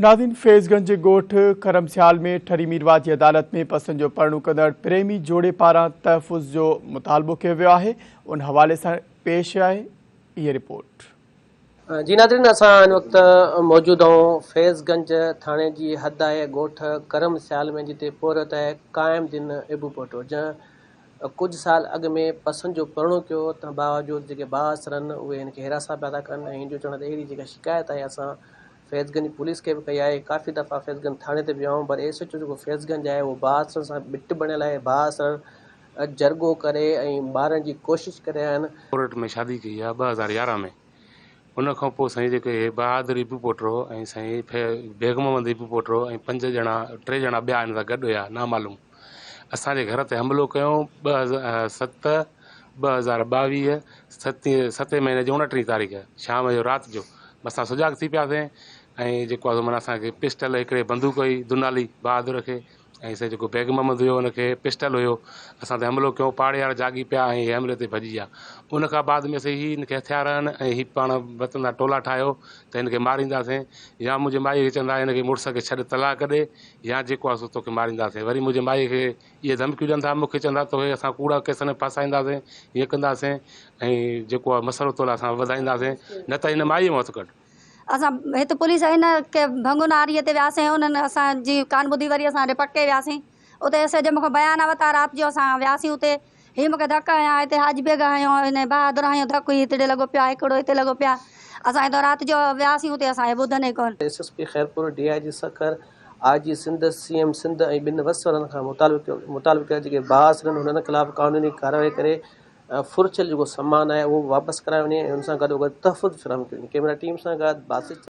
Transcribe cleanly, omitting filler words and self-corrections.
ناظرين فيض گنج جي ڳوٺ ڪرم سيال ۾ ٺري ميرواهه جي عدالت ۾ پسند جو پرڻو ڪندڙ پريمي جوڙي پاران تحفظ جو مطالبو ڪيو ويو آهي ان حوالي سان پيش آهي هيء رپورٽ. جي ناظرين اسان هن وقت موجود آهيون فيض گنج ٿاڻي جي حد آهي ڳوٺ ڪرم سيال ۾ جتي پورهيت آهي قائم دين ابو پوٽو جنهن ڪجهه سال اڳ ۾ پسند جو پرڻو ڪيو تنهن باوجود جيڪي بااثرن اهي هن کي هراسان پيا ٿا ڪن ۽ هن جو چوڻ آهي ته اهڙي جيڪا شڪايت آهي اسان فيض گنج پوليس کي به ڪئي آهي ڪافي دفعا فيض گنج ٿاڻي تي به ويو آهيان پر ايس ايڇ او جيڪو فيض گنج آهي اهو بااثرن سان ٻٽ بڻيل آهي بااثر جرڳو ڪري ۽ مارڻ جي ڪوشش ڪري رهيا آهن. ڪورٽ ۾ شادي ڪئي آهي 2011 ۾ ان کان پوء سائين جيڪي هي بهادر ابو پوٽو ۽ سائين بيگ محمد ابو پوٽو ۽ پنج ڄڻا ٽي ڄڻا ٻيا هن سان گڏ هيا نامعلوم اسان جي گهر تي حملو ڪيو 2007 2022 ستين ستين مهيني جي 29 تاريخ شام جو رات جو اسان سجاڳ ٿي پياسين ۽ جيڪو آهي سو معنيٰ اسان کي پسٽل هڪڙي بندوق هئي دونالي بهادر کي ۽ سائين جيڪو بيگ محمد هيو ان کي پسٽل هيو اسان تي حملو ڪيو پاڙي وارا جاڳي پيا ۽ حملي تي ڀڄي ويا ان کان بعد ۾ سائين هي هن کي هٿيار آهن ۽ هي پاڻ وتندا ٽولا ٺاهيو ته هن کي مارينداسين يا منهنجي مائي کي چوندا هن کي مڙس کي ڇڏ طلاق ڏي يا جيڪو آهي سو توکي مارينداسين وري منهنجي مائي کي اهي ڌمڪيون ڏين ٿا مون کي چون ٿا توکي اسان ڪوڙا ڪيسن ۾ ڦاسائينداسين هيئن ڪنداسين ۽ جيڪو آهي مسئلو تو لاء اسان وڌائينداسين نه ته هن مائيء مان هٿ ڪڍ. اسان هت پوليس هن کي ڀنگو ناريء تي وياسين انهن اسان جي ڪانه ٻڌي وري اسان هيڏي پڪي وياسين اتي ايس ايڇ او مون کان بيان ورتا رات جو اسان وياسين اتي هي مون کي ڌڪ هنيا هتي حاجي بيگ هنيو هن بهادر هنيو ڌڪ هي هتڙي لڳو پيو آهي هڪڙو هتي لڳو پيو آهي اسان هتان رات جو وياسين اتي اسان کي ٻڌن ئي ڪونه. S S P Khairpur, D I G Sukkur, I G Sindh, C M Sindh ۽ ٻن وس وارن کان مطالبو ڪيو جيڪي بااثر آهن انهن خلاف قانوني ڪارروائي ڪري ڦر ٿيل جيڪو سامان آهي اهو به واپس ڪرايو وڃي ۽ ان سان گڏوگڏ تحفظ فراهم ڪيو وڃي ڪئميرا ٽيم سان گڏ باسط.